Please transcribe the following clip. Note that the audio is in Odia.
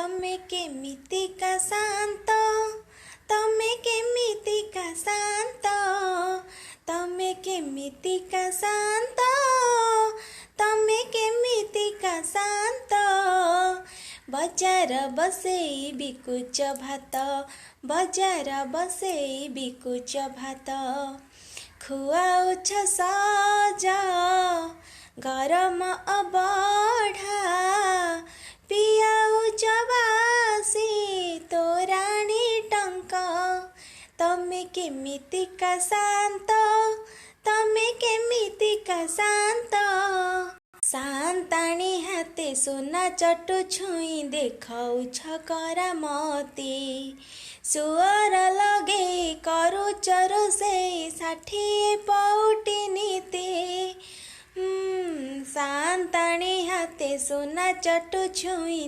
ତମେ କେମିତିକା ସାଆନ୍ତ, ତମେ କେମିତିକା ସାଆନ୍ତ, ତମେ କେମିତିକା ସାଆନ୍ତ, ତମେ କେମିତିକା ସାଆନ୍ତ। ବଜାର ବସେଇ ବିକୁଚ ଭାତ, ବଜାର ବସେଇ ବିକୁଚ ଭାତ। ଖୁଆଉଛ ସଜ ଗରମ ଅବଢ଼ା, ପିଆଉଛ ବାସି ତୋରାଣୀ ଟଙ୍କ। ତମେ କେମିତିକା ସାଆନ୍ତ, ତମେ କେମିତିକା ସାଆନ୍ତ। ସାଆନ୍ତାଣୀ ହାତେ ସୁନା ଚଟୁ ଛୁଇଁ ଦେଖାଉଛ କରାମତି। ସୁଅର ଲଗେଇ କରୁଚ ରୋଷେଇ 60 ପଉଟି ନୀତି। ସାଆନ୍ତାଣୀ ହାତେ ସୁନା ଚଟୁ ଛୁଇଁ